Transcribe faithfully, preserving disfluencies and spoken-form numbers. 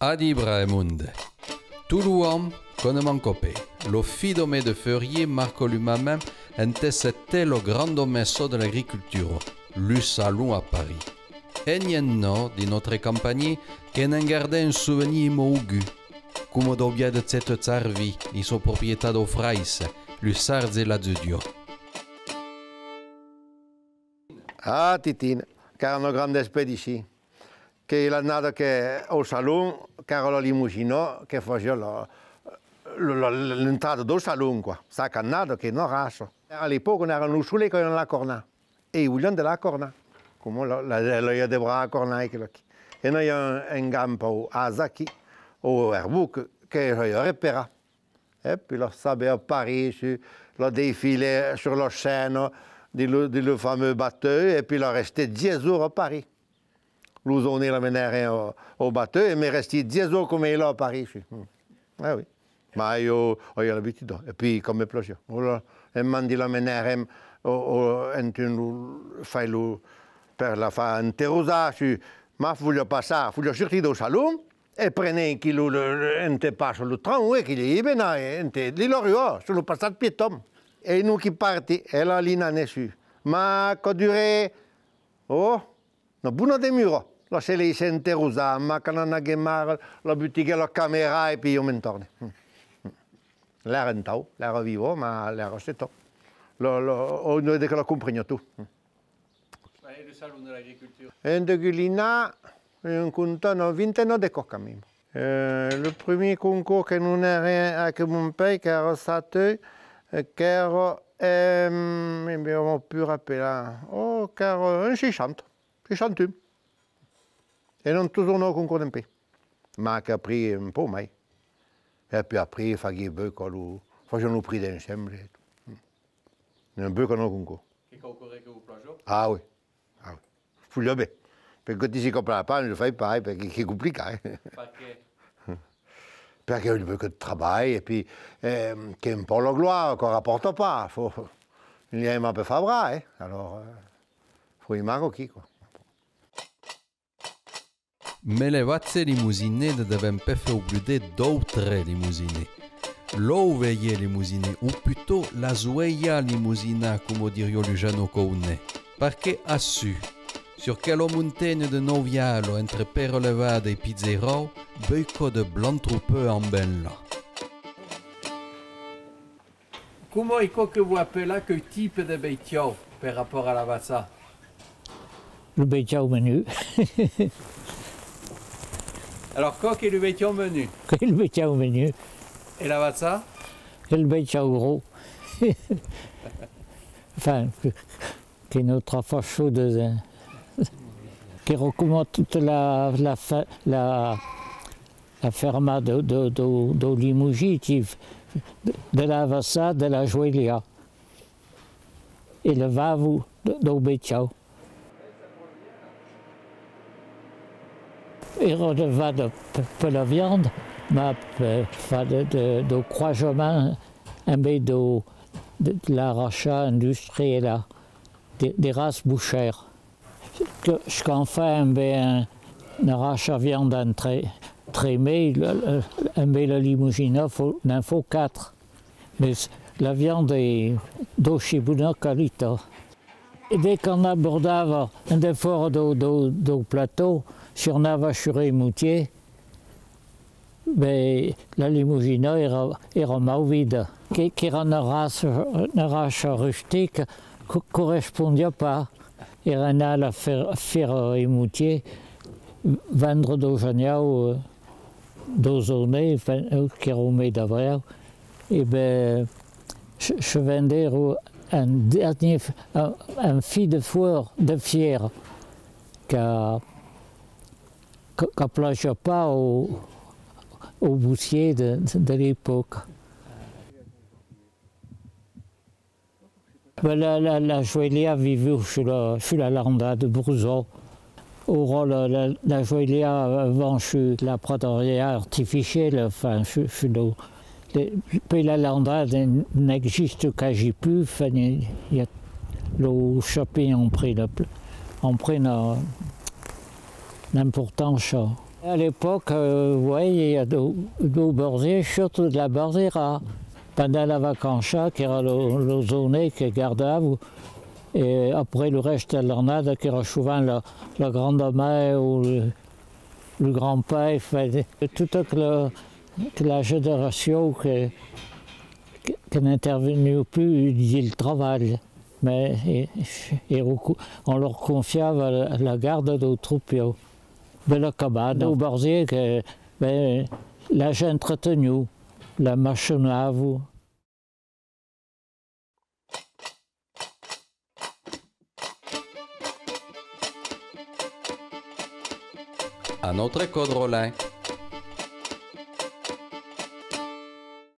Adieu, brave monde. Tot lo an, quò ne manca pas, lo fin de mes de febrier marca lo moment ente se ten lo grand moment de l'agricultura, lo Salon a París. E n'i en a dins nòstre campanhar que ne'n gardan un sovenir emaugut, coma dau biais de Tchèto Charvi e sa proprietat dau Fraisse, lo Sarge e la Judia. Ah, Titin, qu'èra una granda expedicion. Que l'annada que au Salon, qu'èra la limosina que fasiá la, la, la, l'entrada dau Salon, quoi. Chaca annada que n'èra açò. A l'epòca n'èra lo solet que aviam la corna. E i voliam de la corna. Coma la, la, la, la, i a de bras corna, aquela aquí. E n'aviam un, un grand pauc a Zaki, au Herboc, que l'aviá reparat. E puei la sabè a París, su, la desfilè sur la Sena, dins lo, dins lo famós batèu, e puei la restè dies jorns a París. Lo jorn-là la menèrem au, au batèu, e me restì dies jorns coma ela a París, su. Mm. Ah oui. Mas ieu, ieu aviái l'abituda. E puei, quò me plasiá. Voilà. E mandi la menèrem au, au, ente lo, fai lo, per la far enterrosar, su. Mas voliá passar, voliá sortir dau Salon, e prenè aquí lo, lo, lo, ente passa lo tram, e que li vena, e ente, dins la rua, sus lo passatge pieton. E nos qui partim, e la Lina ne surt. Mas quò durè, oh, una bona demora. La se laissè enterrosar, mas quand n'aguè marre, la butiguè la camera, e puei ieu me'n tornè. L'èra entau, l'èra viva, mas l'èra setò. Lo, lo, o, non, de que la compreniá tot. Allez, le salon de l'agriculture. En Degulinà, un compte, una vintena de còps quand même. Euh, lo primier concors que nos anèrem avec mon pair, qu'èra Sateu, euh, qu'èra, euh, me, me, me pus rappelar, oh, qu'èra en seissanta, seissanta un. E non totjorn au concors dempuei. Mas qu'après un pauc mai. E puei après, faguè beucas lo, fasiam lo prix d'ensemble e tot. Un beucas nos concors. Qu'es quauqua ren que vos plasiá? Ah oui. Ah oui. Voliá ben. Perque si quò plai pas, ne fai pas, eh, perque qu'es complicat, eh. Perqué? Perque i a un beucas de trabalh, e puei, eh, qu'es un pauc la glòria, quò rapòrta pas. Fau, n'i a aima per far bras, eh. Alòrs, eh, fau aimar quò-quí, quoi. Mès las vachas limosinas ne devèn pas far oblidar d'autras limosinas. Las velhas limosinas, o putòt las joèlhas limosinas, coma diriá lo Jeannot Caunet. Perque ací, sus quela montanha de Nau Vialu, entre Pèrelevada e Pigerau, beucas de blancs tropèus an ben là. Coma es quò que vos apelatz queu tipe de bestiau per rapòrt a la vacha? Lo bestiau menut. Alòrs, quò qu'es lo bestiau menut? Qu'es lo bestiau menut. E la vacha? Qu'es lo bestiau gros. Enfin, que, qu'es nòstra faiçon de, qu'es coma tota la, la fa-, la, la fèrma de, de, de, de Lemosin, de la vacha, de la joèlha e le vavon de, dau bestiau. Èra de vada per, per la vianda, mas per far de, de, dau croisament emé dau, de, de la raça industriala, de, de raça bouchère. Que, çò qu'an fait emé un, una raça vianda entre, entremei, le, le, emé la Lemosina, fau, ne'n fau quatre. Mès la vianda es d'aussi bona qualitat. E de quand abordava en defòra dau, dau, dau platèu, si anava sus Emoutier, ben, la Lemosina èra, èra mau vida. Que, qu'èra una raça, una raça rustica, co-, correspondiá pas. Èra anada a fer, fer a Emoutier, vendre daus anhaus, eh, daus aunei, enfin, eh, qu'èra au mes d'abriu, e ben, se, se vendèron en dernier, en, en fin de foire, de fièra, qu'a, qu'a, qu'a plajà pas au, au bossier de, de l'epòca. Ben, la, la, la joèlha viviá sus la, sus la landa de Brusau. Aura la, la, la joèlha van sus la pradariá artificiala, enfin, sus, sus lo, Puei la landada n'existe quasi pus, enfin, i a, lo chapin an pres la, an pres la, l'importança. A l'epòca, euh, uèi, i a dau, dau borzièr, surtot la borzièra, pendent la vacança, qu'èra lo, lo zòne que gardavan, e après lo rèste de l'annada, qu'èra sovent la, la granda-maire o lo, lo grand-paire, enfin, tota aquela, aquela generacion que, que, que n'interveniá pus dins el trabalh, mas, e, e, èra co-, on lor confiava la, la garda dau tropieu. Bèla cabana, dau borzièr que, ben, la gent entreteniá, la maçonavan. Un autre còp dròlle.